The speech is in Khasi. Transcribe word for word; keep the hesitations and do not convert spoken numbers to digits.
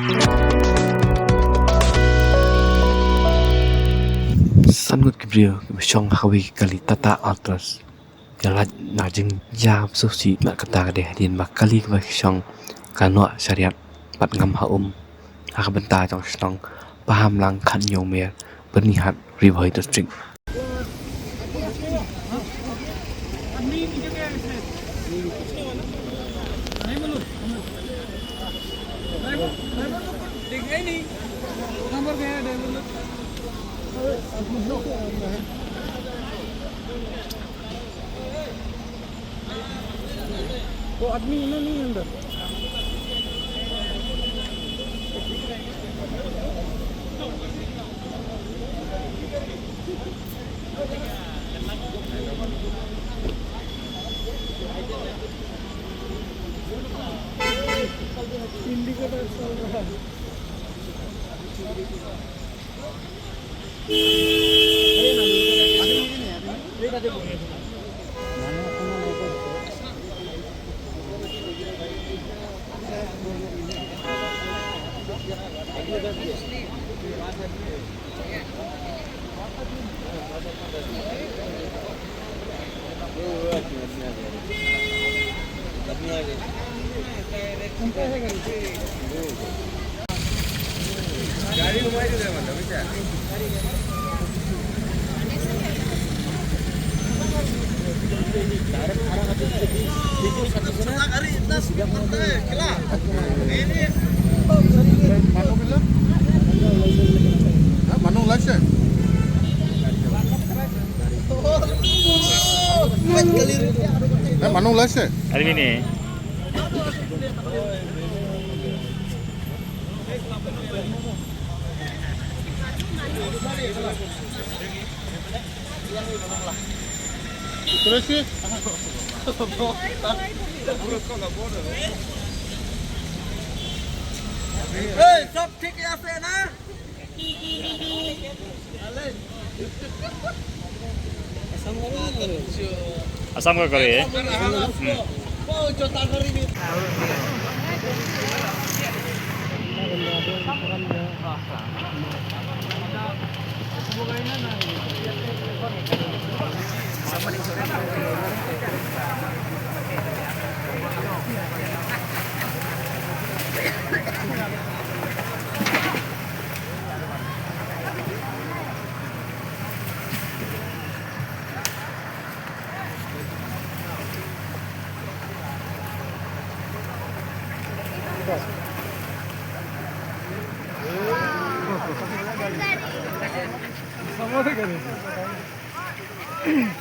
San ngut ki briew kiba shong ha kawei ka kali Tata Altroz ki la lait na ka jingjia ba sngewsih, bad kata ka dei hadien ba ka kali kaba ki shong ka noh shariat bad ngam ha um ha ka bynta jong ka shnong Pahamlang, Khadnyiewmer, Byrnihat, Ri Bhoi District. वो आदमी इन्हें नहीं अंदर। इंडिकेटर चल रहा है। Manu lase. Hari ini. Terus sih. Hey, sab thik ya se na? Assam ka kari, eh? Hmm.